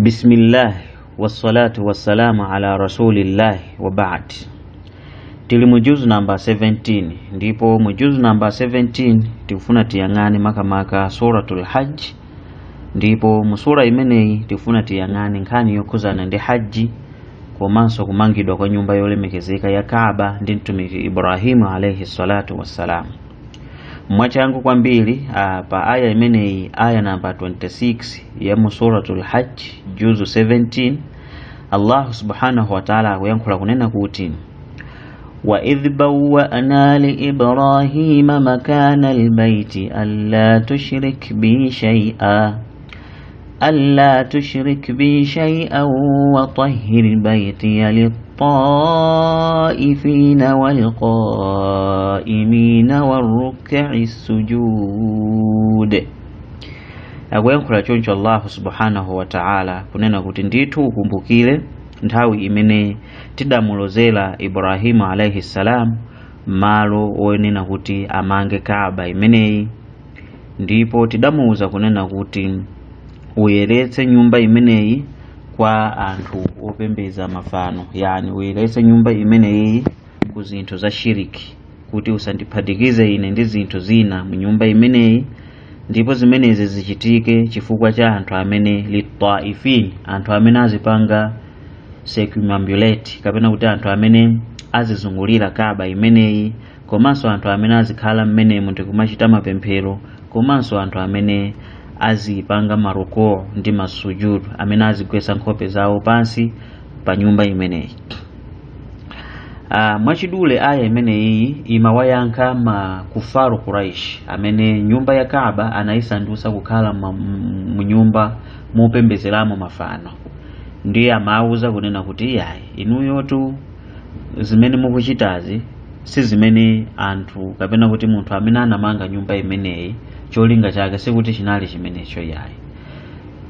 Bismillah wassalatu wassalamu ala rasulillah wa ba'd. Tili mu juzu namba 17, ndipo mu juzu namba 17 tikufuna tiyang'ane makamaka Suratul Hajj, ndipo mu sura imeneyi tikufuna tiyang'ane nkhani yokhuzana ndi hajji komanso kumangidwa kwa nyumba yolemekezeka ya Kaaba ndi Mtumiki Ibrahimu alayhi salatu wassalam. Mwachangu kwambiri pa aya imeneyi, aya namba 26 ya mu Suratul Hajj juzu 17, Allah subhanahu wa ta'ala akuyankhula kunena kuti wa idh bawwa'na li Ibrahima makana al-bayti alla tushrik bi shay'a alla tushrik bi shay'an wa tahhir baytiya lit-ta'ifina wal-qa'imina war-ruk'i sujud. Akuyankhula choncho Allah subhanahu wa ta'ala kunena kuti ndithu ukumbukire nthawi imene tidamulozera Ibrahimu alayhi salam malo onena kuti amange Kaaba imeneyi, ndipo tidamuwuza kunena kuti uyeretse nyumba imeneyi kwa anthu opembedza mafano, yani uyeretse nyumba imeneyi ku zinthu za shiriki, kuti usandiphatikize ine ndi zinthu zina mu nyumba imeneyi, ndipo zimenezi zichitike chifukwa cha anthu amene litaifin, anthu amene azipanga circumambulate, kapena kuti anthu amene azizungulira Kaaba imeneyi, komanso anthu amene azikhala mmenemo ndikumachita mapemphero, komanso anthu amene azipanga maruko ndi masujudu, amene azigwetsa nkhope zawo pansi pa nyumba imeneyi. Mwachidule aya imeneyi imawayankha makufaru Quraish amene nyumba ya Kaaba anayisandutsa kukhala mu nyumba mopembedzeramo mafano. Ndiye amawuza kunena kuti iyayi, inuyotu zimene mukuchitazi si zimene anthu kapena kuti munthu amene anamanga nyumba imeneyi cholinga chake sikuti chinali chimenecho iyayi.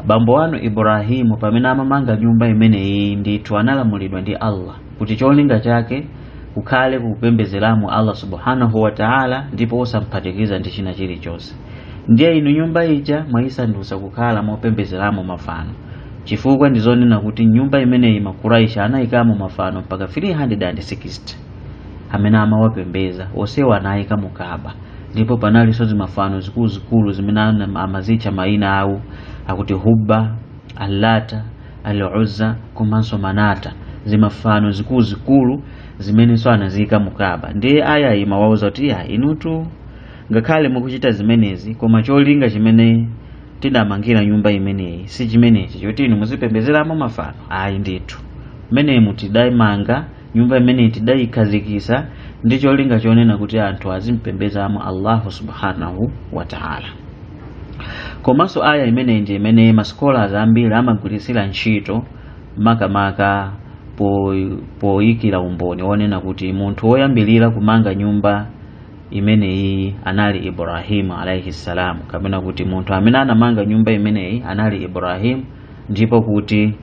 Bambo wanu Ibrahimu pamene amamanga nyumba imeneyi ndithu analamulidwa ndi Allah kuti cholinga chake kukhale kupembedzeramo Allah subhanahu wa ta'ala, ndipo osamphatikiza ndi china chilichonse. Ndiye inu nyumba ija mwayisandutsa kukhala mopembedzeramo mafano, chifukwa ndizonena kuti nyumba imeneyi Makuraishi anayikamo mafano mpaka 360 amene amawapembedza, onsewa anayika mu Kaaba. Ndipo panalinso zimafano zikuluzikulu zimene amazitcha mayina awo akuti Hubba, Allata, Al-Uzza komanso Manata, zimafano zikuluzikulu zimenenso anaziyika mu Kaaba. Ndiye aya imawawuza kuti iya, inutu ngakhale mukuchita zimenezi, koma cholinga chimene tidamangira nyumba imeneyi si chimenechi choti inu muzipembedzeramo mafano, ayi ndithu. Mmenemu tidayimanga nyumba imeneyi, tidayikhazikitsa ndi cholinga chonena kuti anthu azimpembedzamo Allahu subhanahu wa ta'ala. Komanso aya imeneyi ndi imene ma scholars ambiri amagwiritsira ntchito makamaka poyikira umboni wonena kuti munthu woyambilira kumanga nyumba imeneyi anali Ibrahimu alayhi salam, kapena kuti munthu amene anamanga nyumba imeneyi anali Ibrahim, ndipo kuti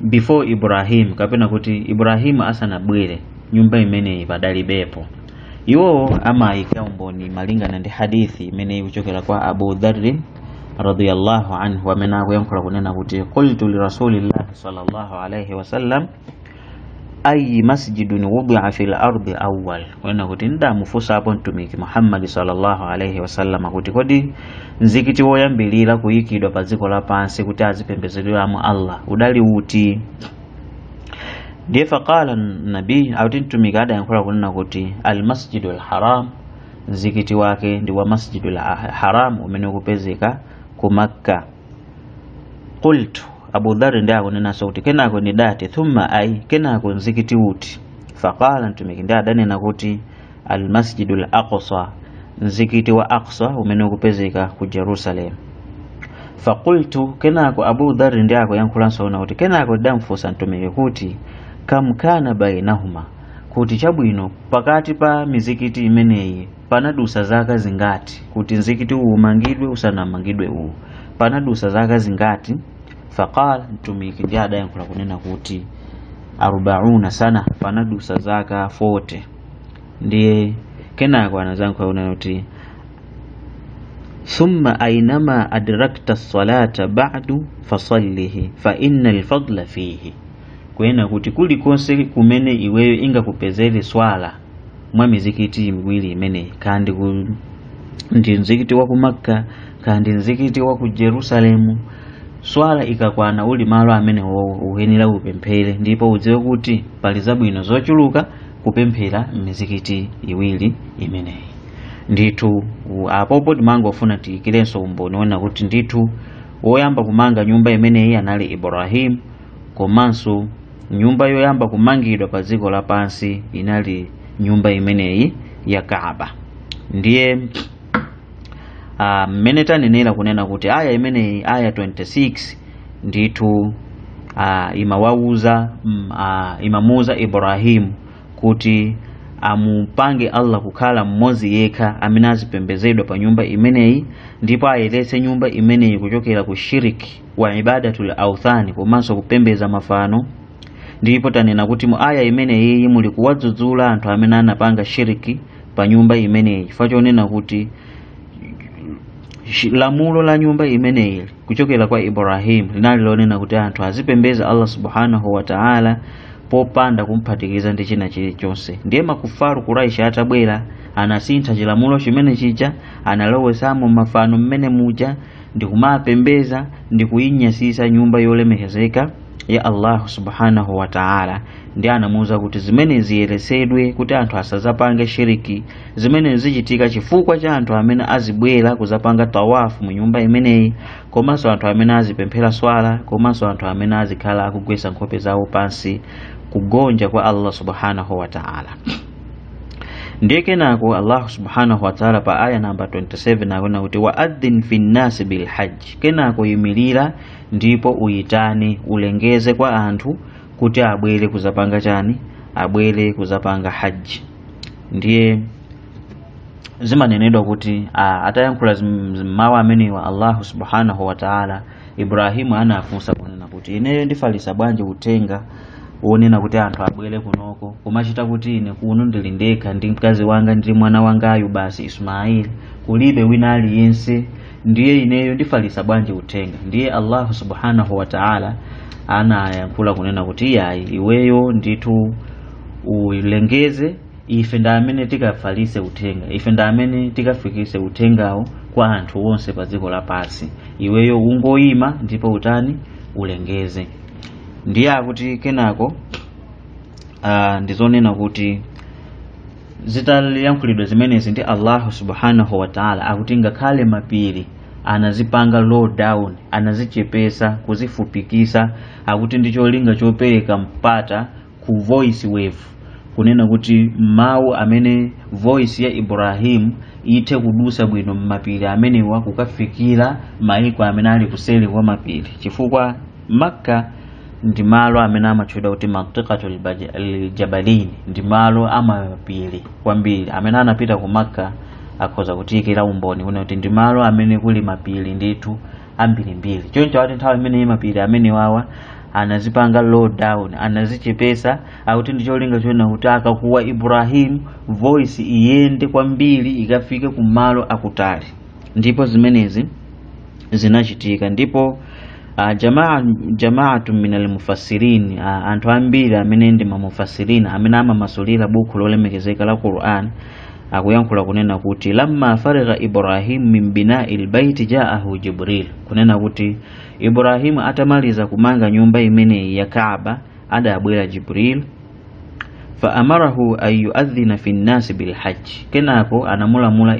before Ibrahim, kapena kuti Ibrahim asanabwere nyumba imeneyi padalibepo. Iwo amayika umboni malingana ndi hadithi imeneyi kuchokera kwa Abu Dharr radiyallahu anhu amene akuyankhula kunena kuti qultu li rasulillahi sallallahu alayhi wasallam ayi masjidun wudi'a fil ardi awwal, kunena kuti ndamufunsapo Mtumiki Muhammad sallallahu alayhi wasallam kuti kodi mzikiti woyambilira kuyikidwa pa dziko lapansi kuti azipembedzeramo Allah udali uti? Ndiye faqala nabii, akuti Mtumiki adayankhula kunena kuti al-masjidul haram, mzikiti wake ndi wa masjidul haram umene ukupezeka ku Makka. Qultu, Abu Dharr ndiye akunenanso kuti kenako ndidati thumma ai, kenako mzikiti uti? Faqala, Mtumiki ndiye adanena kuti al-masjidul aqsa, mzikiti wa Aqsa umene ukupezeka ku Jerusalem. Faqultu, kenako Abu Dharr ndiye akuyankhulanso ona kuti kenako ndidamfunsa Mtumiki kuti kam kana bainahuma, kuti chabwino pakati pa mizikiti imeneyi panadusa zaka zingati kuti mzikiti uwu umangidwe usanamangidwe uwu, panadusa zaka zingati? Faqala, Mtumiki ndiye adayankhula kunena kuti 40 sana, panadusa zaka 40. Ndiye kenako anazayankhula kunena kuti Thumma ainama adrakta salata ba'du fasallihi fa inna alfadla fihi, kuyena kuti kulikonse kumene iweyo ingakupezere swala mwa mizikiti miwiri imeneyi, kandi ndi mzikiti wa ku Makka kandi mzikiti wa ku Jerusalemu, swala ikakwana uli malo amene uyenera upemphere, ndipo udziwe kuti pali zabwino zochuluka kupemphera m'mizikiti iwiri imeneyi. Ndithu apopo timangofuna tiyikirenso umboni wona kuti ndithu woyamba kumanga nyumba imeneyi anali Ibrahim, komanso nyumba yoyamba kumangidwa pa dziko lapansi inali nyumba imeneyi ya Kaaba. Ndiye mmene tanenera kunena kuti aya imeneyi, aya 26, ndithu imawauza imamuuza Ibrahim kuti amupange Allah kukhala mmodzi yekha amene azipembedzedwa pa nyumba imeneyi, ndipo ayeretse nyumba imeneyi kuchokera ku shiriki wa ibadatul authani, komanso kupembedza mafano. Ndipo tanena kuti mu aya imeneyi muli kuwadzudzula anthu amene anapanga shiriki pa nyumba imeneyi, chifukwa chonena kuti lamulo la nyumba imeneyi kuchokera kwa Ibrahim linali lonena kuti anthu azipembedza Allah subhanahu wa ta'ala popanda kumphatikiza ndi china chilichonse. Ndiye makufaru Quraish atabwera anasintha chilamulo chimene chija, analowesamo mafano mmene muja ndikumapembeza ndi kuyinyasisa nyumba yolemekezeka ya Allah subhanahu wa ta'ala. Ndi anamuuza kuti zimene ziyeresedwe kuti anthu asazapange shiriki, zimene zichitika chifukwa cha anthu amene azibwera kuzapanga tawafu mu nyumba imeneyi, komanso anthu amene azipemphera swala, komanso anthu amene azikhala akugwetsa nkhope zawo pansi kugonja kwa Allah subhanahu wa ta'ala. Ndiye kenako Allah subhanahu wa ta'ala pa aya namba 27 akunena kuti wa adhin fi nnasi bil hajj, kenako yimirira ndipo uyitane ulengeze kwa anthu kuti abwere kuzapanga chani, abwere kuzapanga hajj. Ndiye zimanenedwa kuti atayankhula mawu amenewa Allah subhanahu wa ta'ala, Ibrahimu anafunsa kunena kuti ineyo ndifalisa bwanji uthenga wonena kuti anthu abwere kunoko, kumachita kuti ine kuno ndili ndekha ndi mkazi wanga ndi mwana wangayu basi Ismail, kulibe wina aliyense, ndiye ineyo ndifalisa bwanji uthenga? Ndiye Allah subhanahu wa ta'ala anayankhula kunena kuti iyayi, iweyo ndithu ulengeze, ife ndi amene tikafalise uthenga, ife ndi amene tikafikise uthengawo kwa anthu onse pa dziko lapansi, iweyo ungoyima ndipo utani, ulengeze. Ndiye akuti kenako ndizonena kuti zitayankhulidwa zimenezi ndi Allah subhanahu wa ta'ala, akuti ngakhale mapiri anazipanga low down, anazichepesa kuzifupikisa, akuti ndi cholinga chopereka mpata ku voice wave, kunena kuti mawu amene voice ya Ibrahim ithe kudusa bwino mmapiri amenewa kukafikira maiko amene ali kuseri kwa mapiri, chifukwa Makka ndi malo amene amatchedwa kuti mantiqatul jabalin, ndi malo amapiri kwambiri. Amene anapita ku Makka akhoza kutiyikira umboni kunena kuti ndi malo amene kuli mapiri ndithu ambirimbiri. Choncho ati nthawi imene mapiri amene wawa anazipanga low down, anazichepesa, akuti ndi cholinga chonena kuti akakuwa Ibrahim voice iyende kwambiri ikafike kumalo akutali. Ndipo zimenezi zinachitika. Ndipo jamaatu min almufassirin, anthu ambiri amene ndi mamufassirin amene amamasulira buku lolemekezeka la Quran akuyankhula kunena kuti lamma faragha Ibrahim min bina'i albayt ja'ahu Jibril, kunena kuti Ibrahim atamaliza kumanga nyumba imeneyi ya Kaaba adabwera Jibril, fa amarahu an yu'adhdhina fi nnasi bil hajj, kenako anamulamula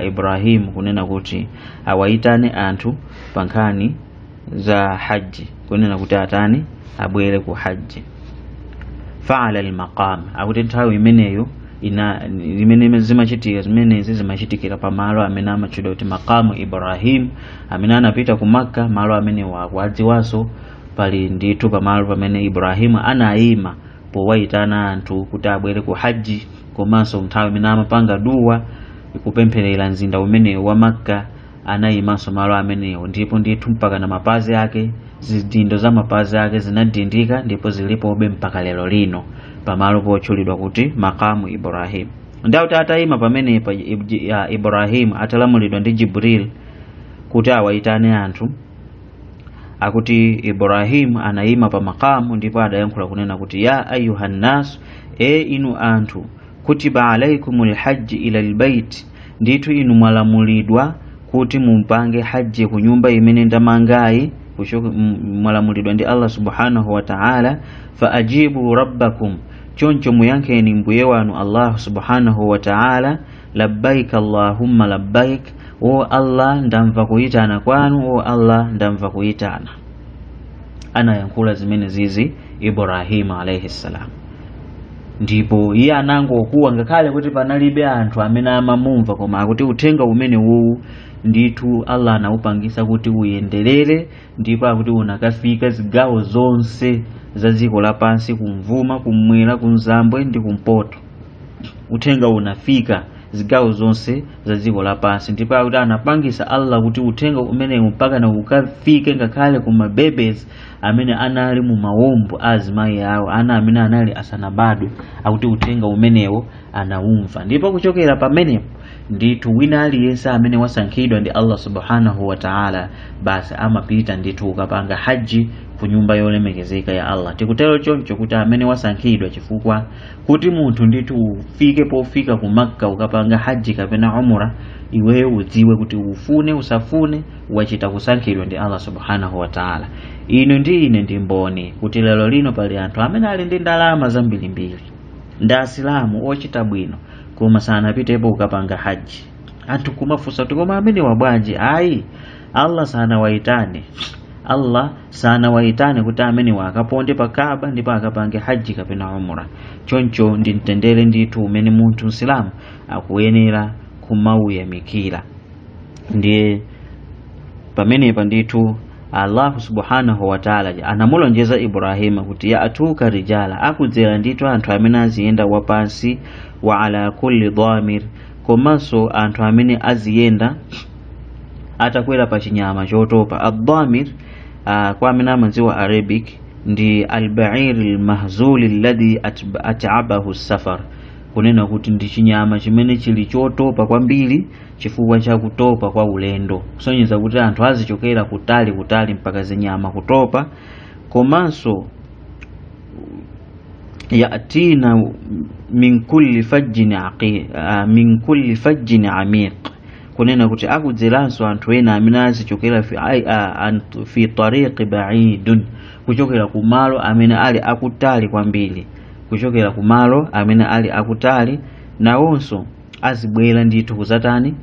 Ibrahim kunena kuti awayitane anthu pa nkhani za hajji, kunena kuti atani, abwere ku hajji. Fa'ala al-maqam, akuti nthawi imeneyo imene zimachitika zimenezi zimachitikira pamalo amene amatchedwa kuti maqamu Ibrahim, amene anapita ku Makka, malo amene wakuadziwanso pali ndithu pamalo pamene Ibrahim anayima powayitana anthu kuti abwere ku hajji, komanso nthawi imene amapanga duwa kupempherera mzinda umenewo wa Makka anayimanso malo amenewo. Ndipo ndithu mpaka na mapazi ake, zidindo za mapazi ake zinadindika ndipo zilipobe mpaka lero lino pamalo potchulidwa kuti maqamu Ibrahim. Ndauti atayima pamenepa Ibrahim atalamulidwa ndi Jibril kuti awayitane anthu, akuti Ibrahim anayima pa makamu ndipo adayankhula kunena kuti ya ayuha nnas, e inu anthu, kutiba alaikumul hajji ila albayt, ndithu inu mwalamulidwa kuti mumpange hajji ku nyumba imene ndamangayi, mwalamulidwa ndi Allah subhanahu wa ta'ala. Fa ajibu rabbakum, choncho muyankheni mbuye wanu Allah subhanahu wa ta'ala. Labbaik allahumma labbaik, o Allah ndamva kuyitana kwanu, o Allah ndamva kuyitana. Anayankhula zimene zizi Ibrahim alayhi salam, ndipo iye anangokuwa ngakhale kuti panalibe anthu amene amamumva, koma akuti uthenga umene uwu ndithu Allah anawupangisa kuti uyenderere, ndipo akuti unakafika zigawo zonse za dziko lapansi, kumvuma, kumwera, kumzambwe ndi kumpoto. Uthenga unafika zigawo zonse za dziko lapansi, ndipo akuti anapangisa Allah kuti uthenga umene mpaka na ukafike ngakhale ku mabebes amene anali mu mawombo a azimayi awo, ana amene anali asanabadwe, akuti uthenga umenewo anawumva. Ndipo kuchokera pamenepo ndithu wina aliyense amene wasankhidwa ndi Allah subhanahu wa ta'ala basi amapita ndithu ukapanga haji ku nyumba yolemekezeka ya Allah. Tikutero choncho kuti amene wasankhidwa, chifukwa kuti munthu ndithu ufike pofika ku Makka ukapanga haji kapena umra, iweyo udziwe kuti ufune usafune wachita kusankhidwa ndi Allah subhanahu wa ta'ala. Inu ndi ine ndi mboni kuti lero lino pali anthu amene ali ndi ndalama zambirimbiri, ndi asilamu ochita bwino, koma sanapitepo ukapanga haji. Anthu kumafunsa kuti koma amene wabwanji? Ayi, Allah sanawayitane, Allah sanawayitane kuti amene wakaponde pa Kaaba ndipo akapange haji kapena umra. Choncho ndi mtendere ndithu umene munthu msilamu akuyenera kumauyamikira. Ndiye pamenepa ndithu Allah subhanahu wa ta'ala anamulonjeza Ibrahima kuti ya atuka rijala, akudzera ndithu anthu amene aziyenda wapansi, wa ala kulli dhamir, komanso anthu amene aziyenda atakwera pa chinyama chotopa. Ad-dhamir kwa amene amadziwa Arabic ndi al-ba'ir al-mahzul alladhi at'abahu as-safar, kunena kuti ndi chinyama chimene chili chotopa kwambiri chifukwa cha kutopa kwa ulendo, kusonyeza kuti anthu azichokera kutali kutali mpaka zinyama kutopa. Komanso yatina min kulli fajjin min kulli fajjin amiq, kunena kuti akudzeranso anthu ena amene azichokera fi tariqi ba'idun, kuchokera kumalo amene ali akutali kwambiri, kuchokera kumalo amene ali akutali, nawonso azibwera ndithu kuzatani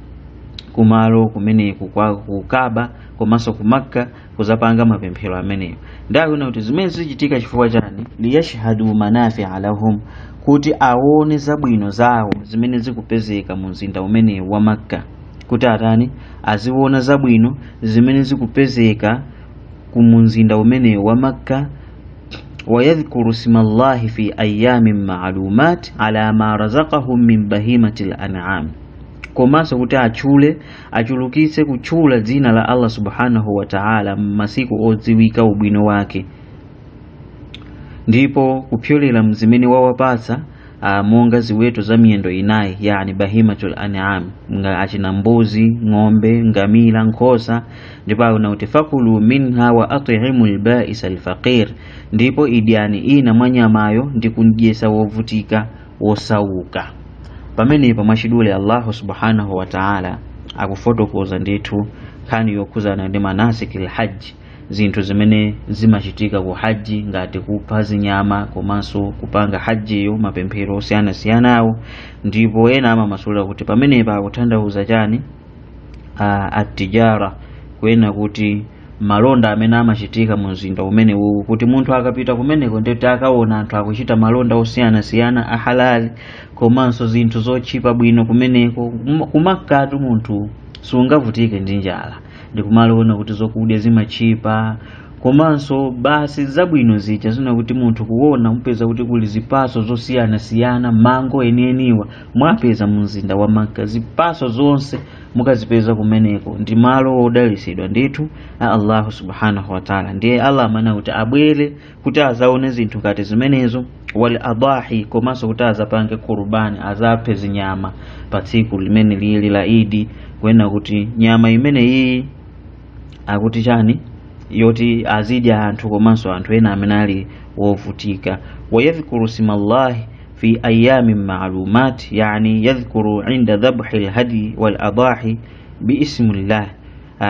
kumalo kumeneku kwa ku Kaaba komanso ku Makka kuzapanga mapemphero ameneyo. Ndakuona kuti zimene zichitika chifukwa chani, liyashhadu manafi'a lahum, kuti aone zabwino zawo zimene zikupezeka mu mzinda umenewu wa Makka, kuti atani aziona zabwino zimene zikupezeka ku mzinda umenewu wa Makka. Wayadhkuru smallahi fi ayamin ma'lumat ala ma razaqahum min bahimatil an'am, komanso kuti achule achulukitse kutchula dzina la Allah subhanahu wa ta'ala m'masiku odziwika ubwino wake, ndipo kupyolera mzimene wawapatsa monga ziweto za miyendo inayi, yani bahimatul an'am, nga achina mbuzi, ng'ombe, ngamira, nkhosa. Ndipo akuna kuti fakulu minha wa at'imul ba'is al-faqir, ndipo idyani ina mwa nyamayo ndi kudyesa wovutika wosauka. Pamenepa mwachidule Allah subhanahu wa ta'ala akufotokoza ndithu nkhani yokhuzana ndi manasikil hajj, zinthu zimene zimachitika ku haji ngati kupha zinyama komanso kupanga hajiyo, mapemphero osiyanasiyanawo. Ndipo ena amamasulira kuti pamenepa akutanthauza chani atijara, kuyena kuti malonda amene amachitika mu mzinda umene uwu, kuti munthu akapita kumeneko ndikuti akaona anthu akuchita malonda osiyanasiyana a halali komanso zinthu zotchipa bwino kumeneko. Kumakkatu munthu sungavutike ndi njala, ndikumaloona kuti zokudya zimachipa, Komanso basi zabwino zija zina kuti munthu kuona mupeza kuti kuli zipaso zosiyanasiyana, mango enieniwa mwapeza mu mzinda wa Makka, zipaso zonse mukazipeza kumeneko. Ndi malo odalisidwa ndithu a Allahu subhanahu wa ta'ala. Ndiye Allah amana kuti abwere kuti azaone zinthu ngati zimenezo, wal adahi, komanso kuti azapange kurubani, azaphe zinyama pa tsiku limene lili la Idi, kwena kuti nyama imene iyi akuti chani yoti azidya anthu komanso anthu ena amene ali wovutika. Wayadhkuru simallahi fi ayamin ma'lumat, yani yadhkuru inda dhabhi alhadi wal adahi biismillah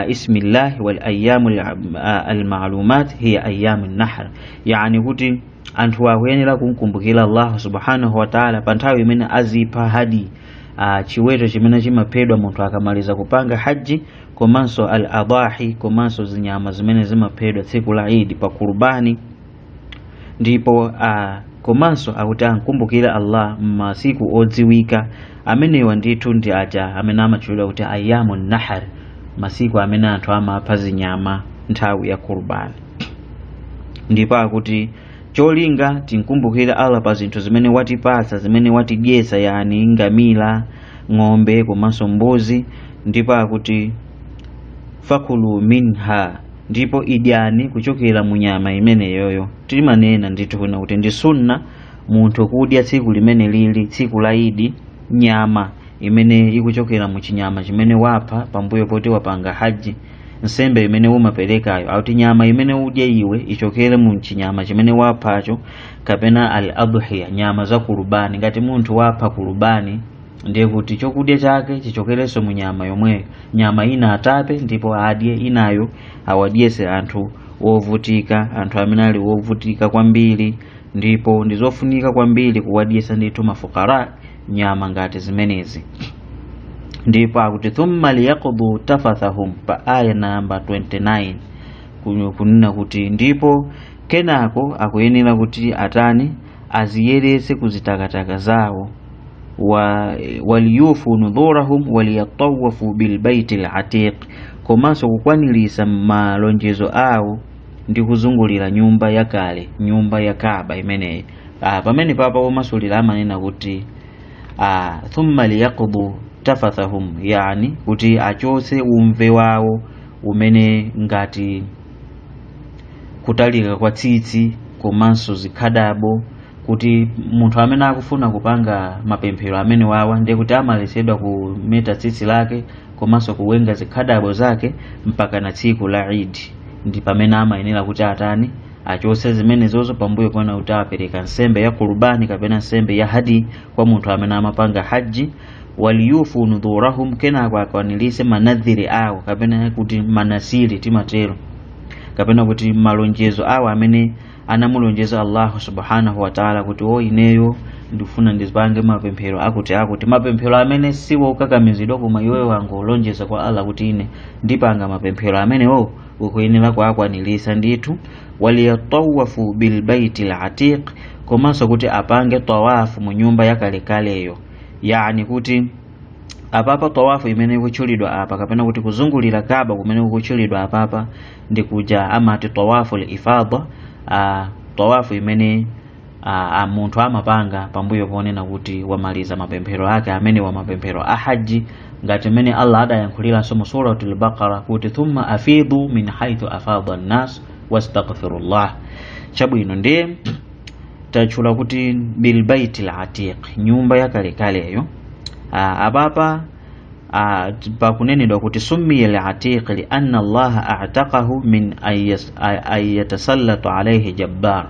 ismillah wal ayamu almalumat hiya ayamu nahr, yani kuti anthu akuyenera kumkumbukira Allah subhanahu wa ta'ala pa nthawi imene azipha hadi, chiweto chimene chimaphedwa munthu akamaliza kupanga haji, komanso al adahi, komanso zinyama zimene zimaphedwa tsiku la Idi pa kurubani. Ndipo komanso akuti ankumbukira Allah m'masiku odziwika amenewa ndithu ndi aja amene amatchulidwa kuti ayamu nahar, masiku amene anthu amapha zinyama nthawi ya kurubani. Ndipo akuti cholinga tinkumbukira Allah pa zinthu zimene watipatsa, zimene watidyetsa, yani ngamira, ng'ombe komanso mbuzi. Ndipo akuti fakulu minha, ndipo idyani kuchokera mu nyama imeneyoyo. Timanena ndithu kuna kuti ndi sunna munthu kudya tsiku limene lili tsiku la Idi nyama imene ikuchokera mu chinyama chimene wapha pambuyo poti wapanga haji, nsembe imene umaperekayo, akuti nyama imene udye iwe ichokere mu chinyama chimene waphacho, kapena al adhiya, nyama za kurubani. Ngati munthu wapha kurubani, ndiye kuti chokudya chake chichokerenso mu nyama yomweyo, nyama ina atape ndipo adye, inayo awadyese anthu wovutika, anthu amene ali wovutika kwambiri. Ndipo ndizofunika kwambiri kuwadyesa ndithu mafukara nyama ngati zimenezi. Ndipo akuti thumma liyaqdu tafathahum, pa aya namba 29, kunena kuti ndipo kenako akuyenera kuti atani, aziyeretse kuzitakataka zawo, waliyufu nudhurahum waliyatawafu bilbaiti latiq, komanso kukwanilisa malonjezo awo ndi kuzungulira nyumba yakale, nyumba ya Kaaba imeneyi. Pamene papa omasulira amanena kuti thumma liyaqdu tafathahum, yani kuti achotse umve wawo umene ngati kutalika kwa tsitsi komanso zikhadabo, kuti munthu amene akufuna kupanga mapemphero amene wawa ndiye kuti amalesedwa kumeta tsitsi lake komanso kuwenga zikhadabo zake mpaka na tsiku la Eid. Ndi pamene amayenera kuti atani, achotse zimenezozo pambuyo pona kuti apereka nsembe ya kurubani kapena nsembe ya hadi kwa munthu amene amapanga haji. Waliyufu nudhurahum, kenako akwanilise manadhiri awo kapena kuti manasiri timatero, kapena kuti malonjezo awo amene anamulonjeza Allahu subhanahu wa ta'ala kuti o ineyo ndifuna ndizipange mapemphero akuti akuti, mapemphero amene siwo ukakamizidwa koma iwe wangolonjeza kwa Allah kuti ine ndipanga mapemphero amenewo, ukuyenera kuakwanilisa ndithu. Waliyatawafu bilbaiti latiq, komanso kuti apange tawafu mu nyumba yakalekaleyo, yani kuti apapa tawafu imene ikutchulidwa apa kapena kuti kuzungulira Kaaba kumene kukutchulidwa apapa ndi kuja amati tawafu al-ifada, tawafu imene munthu amapanga pambuyo ponena kuti wamaliza mapemphero ake amene wa mapemphero a haji, ngati mmene Allah adayankhuliranso mu suratul Baqara kuti thumma afidu min haithu afada an-nas wastaghfirullah. Chabwino, ndiye tatchula kuti bilbaiti al-atiq, nyumba yakalekaleyo. Apapa pakunenedwa kuti summiya al-atiq li anna Allah a'taqahu min ay yatasallatu alayhi jabbar,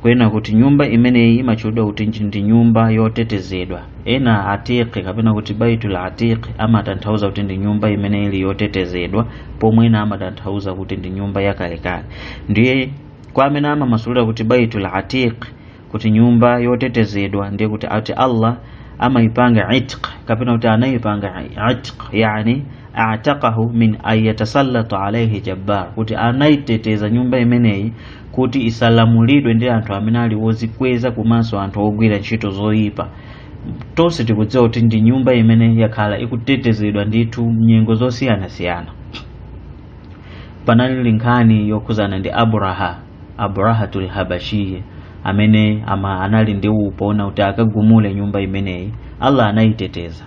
kwena kuti nyumba imeneyi imatchulidwa kuti ndi nyumba yotetezedwa. Ena atiq kapena kuti baitul atiq amatanthauza kuti ndi nyumba imene ili yotetezedwa, pomwe ena amatanthauza kuti ndi nyumba yakalekale. Ndiye kwa amene amamasulira kuti baitul atiq kuti nyumba yotetezedwa, ndiye kuti ati Allah amaipanga itq kapena kuti anaipanga itq, yani a'taqahu min ay yatasallatu alayhi jabbar, kuti anaiteteza nyumba imeneyi kuti isalamulidwe ndi anthu amene ali wozikweza komanso anthu ogwira ntchito zoyipa. Tonse tikudziwa kuti ndi nyumba imene yakhala ikutetezedwa ndithu mnyengo zosiyanasiyana. Panali nkhani yokhuzana ndi Abraha, Abrahatul Habashiye, amene anali ndi upona kuti akagumule nyumba imeneyi. Allah anayiteteza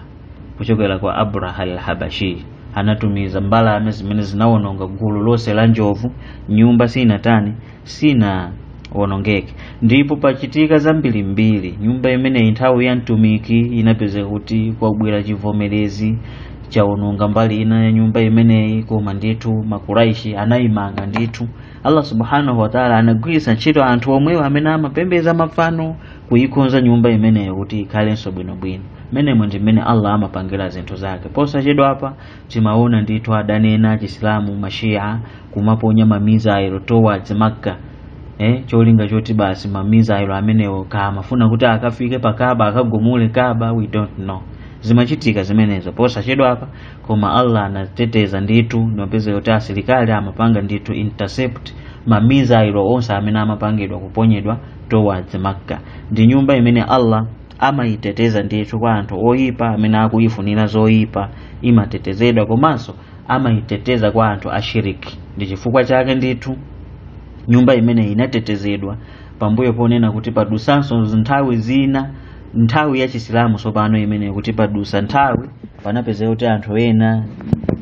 kuchokera kwa Abraha al-Habashi, anatumiza mbalame zimene zinawononga gulu lonse la njovu, nyumba sinatani, sinawonongeke. Ndipo pachitika zambirimbiri. Nyumba imeneyi nthawi ya mtumiki inapezeka kuti kwabwera chivomerezi chawononga mbali ina ya nyumba imeneyi, koma ndithu Makuraishi anayimanga ndithu. Allah subhanahu wa ta'ala anagwiritsa ntchito anthu omwewo amene amapembedza mafano kuyikonza nyumba imeneyo kuti ikhalenso bwinobwino. Mmenemo ndi mmene Allah amapangira zinthu zake. Posachedwa apa timaona ndithu adanena Chisilamu Mashia kumaponya mamizailo towards Makka, cholinga choti basi mamizailo amenewo kamafuna kuti akafike pa Kaaba, akagumule Kaaba, we don't know. Zimachitika zimenezo posachedwa apa, koma Allah anateteza ndithu. Ndimapeza kuti asilikali amapanga ndithu intercept mamizailo onse amene amapangidwa kuponyedwa towards Makka. Ndi nyumba imene Allah amayiteteza ndithu kwa anthu oyipa amene akuyifunira zoyipa, imatetezedwa, komanso amayiteteza kwa anthu ashiriki. Ndi chifukwa chake ndithu nyumba imene inatetezedwa pambuyo ponena kuti padusanso nthawi zina, nthawi ya Chisilamu sopano imene kuti padusa nthawi, panapezeka kuti anthu ena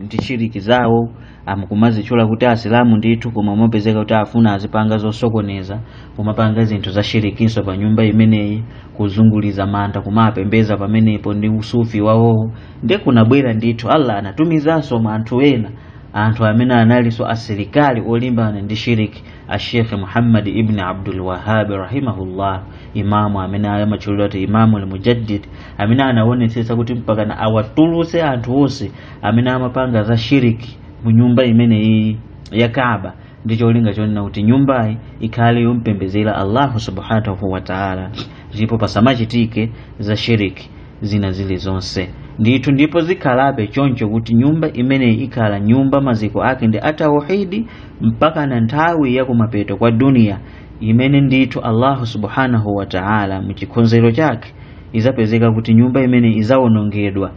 ndi shiriki zawo amakumazitchula kuti asilamu ndithu, koma amapezeka kuti afuna azipanga zosokoneza, kumapanga zinthu za shirikinso pa nyumba imeneyi, kuzunguliza manda, kumapembeza pamenepo ndi usufi wawowo. Ndiye kunabwera ndithu Allah anatumizanso anthu ena, anthu amene analinso asilikali olimbana ndi shiriki, Ashekh Muhammad ibn Abdul Wahhab rahimahullah, imamu amene amatchulidwa kuti Imamu al-Mujaddid, amene anaonetsetsa kuti mpakana awatulutse anthu onse amene amapanga za shiriki mu nyumba imeneyi ya Kaaba, ndi cholinga chonena kuti nyumbayi ikhale yompembedzera Allahu subhanahu wa ta'ala, ndipo pasamachitike za shiriki zina zilizonse ndithu. Ndipo zikhalabe choncho kuti nyumba imeneyi ikhala nyumba maziko ake ndi atauhidi mpaka na nthawi ya kumapeto kwa dunia, imene ndithu Allahu subhanahu wa ta'ala muchikhonzero chake izapezeka kuti nyumba imene izawonongedwa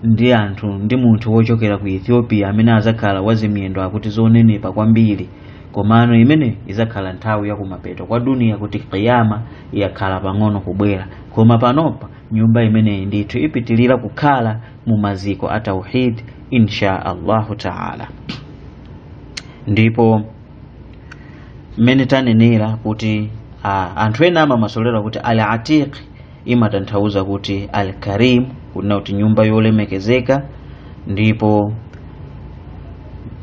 ndi anthu, ndi munthu wochokera ku Ethiopia amene azakhala wazimiyendo akuti zonenepa kwambiri. Komano imene izakhala nthawi ya kumapeto kwa dunia, kuti qiyama yakhala pang'ono kubwera. Koma panopa nyumba imeneyi ndithu ipitilira kukhala mu maziko a tauhid insha Allahu ta'ala. Ndipo mmene tanenera kuti anthu ena amamasolera kuti al-atiq imatanthauza kuti al-karim, kunena kuti nyumba yolemekezeka. Ndipo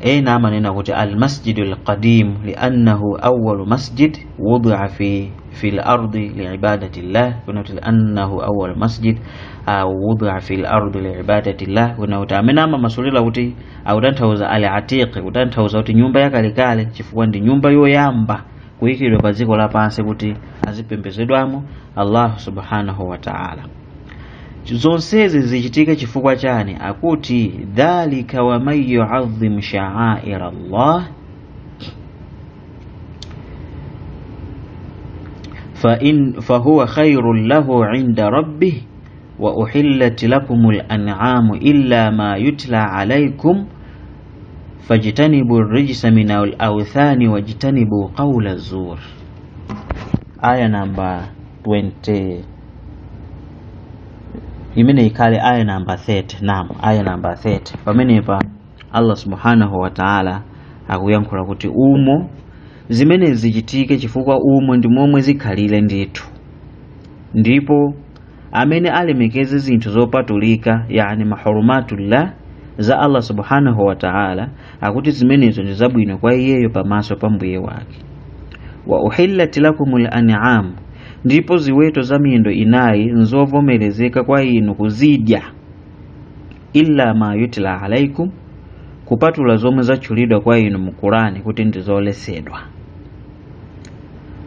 ena amanena kuti al-masjidul qadim li'annahu awwalu masjid wudi'a fi al-ardi li'ibadati llah, kunena kuti li'annahu awwalu masjid wudi'a fi al-ardi li'ibadati llah, kunena kuti amene amamasolera kuti akutanthauza al-atiq kutanthauza kuti nyumba yakalekale, chifukwa ndi nyumba yoyamba kuyikidwa pa dziko lapansi kuti azipembedzedwamo Allah subhanahu wa ta'ala. Zonsezi zichitika chifukwa chani? Akuti dhalika wa man yu'azzim sha'air Allah fahuwa khairun lahu 'inda rabbih wa uhillat lakumul an'amu illa ma yutla 'alaykum fajtanibu ar-rijsa minal awthani wajtanibu qawla zur. Aya namba 20 imene ikhale aya namba 30. Naam, aya namba 30. Pamenepa Allah subhanahu wa ta'ala akuyankhula kuti umo zimene zichitike chifukwa umo ndi momwe zikhalire ndithu. Ndipo amene alemekeze zinthu zopatulika, yani mahurumatullah za Allah subhanahu wa ta'ala, akuti zimenezo ndi zabwino kwa iyeyo pamaso pa mbuye wake. Wa uhillat lakumul an'am, ndipo ziweto za miyendo inayi nzovomerezeka kwa inu kuzidya, illa ma yutla alaikum, kupatula zomwe zatchulidwa kwa inu mu Qur'ani kuti ndi zoletsedwa.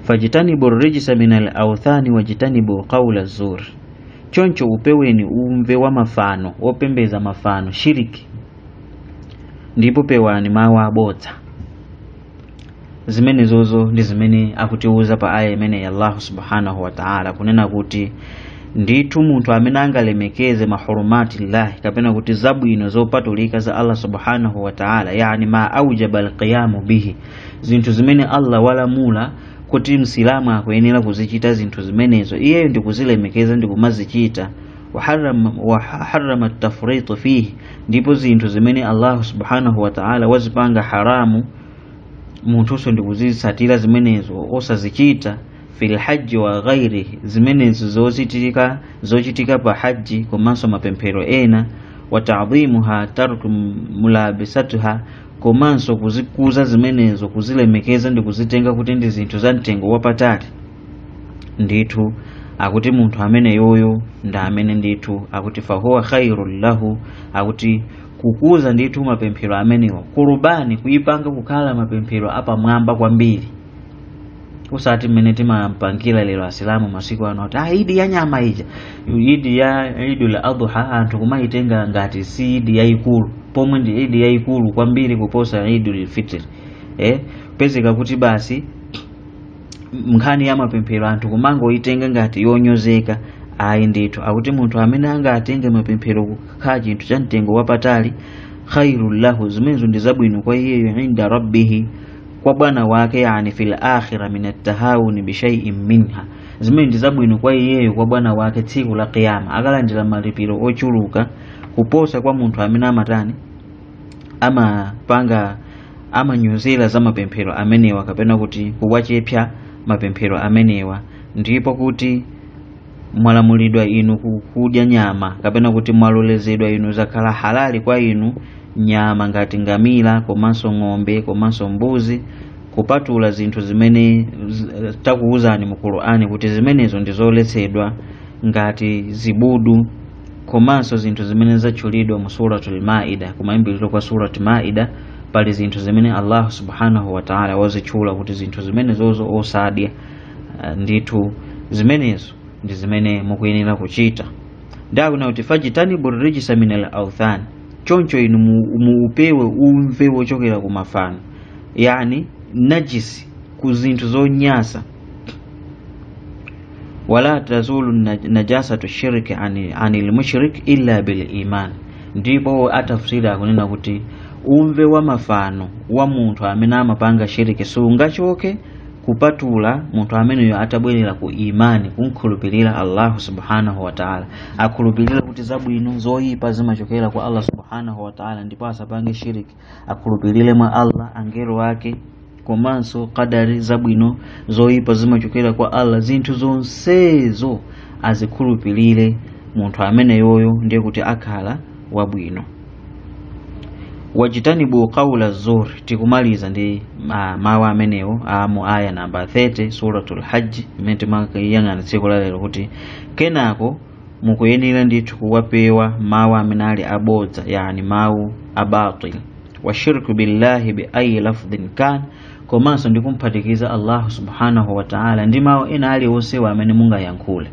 Fajitanibu rijsa minal awthani wajitanibu qawla zur, choncho upeweni umve wa mafano, wopembeza mafano, shiriki, ndipo pewani mawu abodza. Zimene zozo ndi zimene akutiuza pa aya imene ya Allah subhanahu wa ta'ala, kunena kuti Ndithu munthu amene angalemekeze mahurumatillahi, kapena kuti zabwino zopatulika za Allah subhanahu wa ta'ala, yani ma aujaba alqiyamu bihi, zinthu zimene Allah walamula kuti msilamu akuyenera kuzichita zinthu zimenezo, iyeyo ndikuzilemekeza ndikumazichita. Wa harrama at-tafritu fihi, ndipo zinthu zimene Allah subhanahu wa ta'ala wazipanga haramu munthunso ndikuzitsatira zimenezo osazichita. Fil hajji wa ghairihi, zimenezo zochitika pa hajji komanso mapemphero ena. Wa ta'dhimuha tarku mulabisatuha, komanso kuzikuza zimenezo, kuzilemekeza ndi kuzitenga kuti ndi zinthu za mtengo wapatali. Ndithu akuti munthu amene yoyo ndi amene ndithu akuti fahuwa khairul lahu, akuti kukuza ndithu mapemphero amenewa, kurubani kuipanga kukhala mapemphero apamwamba kwambiri, usati mmene timampangira lero asilamu masiku ano kuti idi ya nyama ija, idi ya Idul Adha, anthu kumaitenga ngati si idi yayikulu, pomwe ndi idi yayikulu kwambiri kuposa Idul Fitr. Pezeka kuti basi nkhani ya mapemphero anthu kumangoitenga ngati yonyozeka. Ayi ndithu akuti munthu amene angatenge mapemphero kukhala chinthu cha mtengo wapatali, khairul lahu, zimenezo ndi zabwino kwa iyeyo, inda rabbihi, kwa bwana wake, yani fil akhirah min at-tahawuni bi shay'in minha, zimene ndi zabwino kwa iyeyo kwa bwana wake tsiku la qiyama, akalandira malipiro ochuluka kuposa kwa munthu amene amatani amapanga amanyozera za mapemphero amenewa, kapena kuti kuwachepsa mapemphero amenewa. Ndipo kuti mwalamulidwa inu kudya nyama, kapena kuti mwalolezedwa inu, zakhala halali kwa inu nyama ngati ngamira komanso ng'ombe komanso mbuzi, kupatula zinthu zimene takuwuzani mu Qur'ani kuti zimenezo ndi zoletsedwa ngati zibudu, komanso zinthu zimene zatchulidwa mu Suratul Maida, kumayambiriro kwa Suratul Maida pali zinthu zimene Allah subhanahu wa ta'ala wazitchula kuti zinthu zimenezozo osadya. Ndithu zimenezo ndi zimene mukuyenera kuchita. Ndakuna kuti fajitanibu rijsa minal awthan, choncho inu muupewe umve wochokera ku mafano, yani najisi, ku zinthu zonyasa. Wala tazulu najasatu shirki anil mushrik illa bil iman, ndipo atafsiri akunena kuti umve wa mafano wa munthu amene amapanga shiriki sungachoke kupatula munthu ameneyo atabwerera ku imani, kumkhulupirira Allah subhanahu wa ta'ala, akhulupirira kuti zabwino zoyipa zimachokera kwa Allah subhanahu wa ta'ala, ndipo asapange shiriki, akhulupirire mwa Allah, angelo ake, komanso qadari, zabwino zoyipa zimachokera kwa Allah, zinthu zonsezo azikhulupirire munthu ameneyoyo, ndiye kuti akhala wabwino. Wajitanibu qawla zur, tikumaliza ndi mawu amenewo mu aya namba 30 Suratul Hajj, imene timakayang'ana tsiku la lero, kuti kenako mukuyenera ndithu kuwapewa mawu amene ali abodza, yani mawu abatil, washirku billahi bi ayi lafdhin kan, komanso ndi kumphatikiza Allah subhanahu wa ta'ala ndi mawu ena aliwonsewa amene mungayankhule.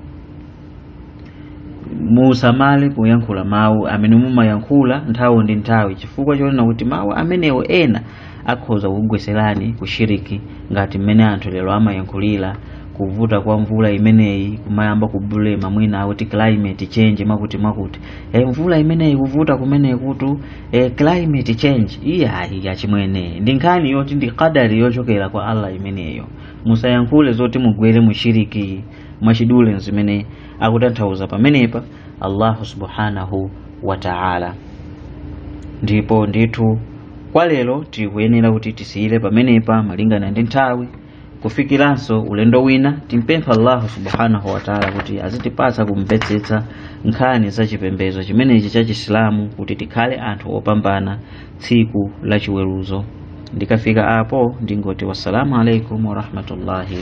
Musamale kuyankhula mawu amene mumayankhula nthawi ndi nthawi, chifukwa chonena kuti mawu amenewo ena akhoza kukugweserani kushiriki, ngati mmene anthu lero amayankhulira kuvuta kwa mvula imeneyi, kumayamba kubulema mwina akuti climate change, mwakuti mwakuti mvula imeneyi kuvuta kumeneyi kutu climate change. Iyayi yachimwene ndi nkhani yoti ndi qadari yochokera kwa Allah imeneyo. Musayankhule zoti mugwere mushiriki mwachidule, zimene akutanthauza pamenepa Allah subhanahu wa ta'ala. Ndipo ndithu kwa lero tikuyenera kuti tisiyire pamenepa malingana ndi nthawi, kufikiranso ulendo wina. Timpempha Allah subhanahu wa ta'ala kuti azitipatsa kumvetsetsa nkhani za chipembedzo chimenechi cha Chisilamu, kuti tikhale anthu opambana tsiku la chiweruzo. Ndikafika apo ndingoti wassalamu alaikum warahmatullahi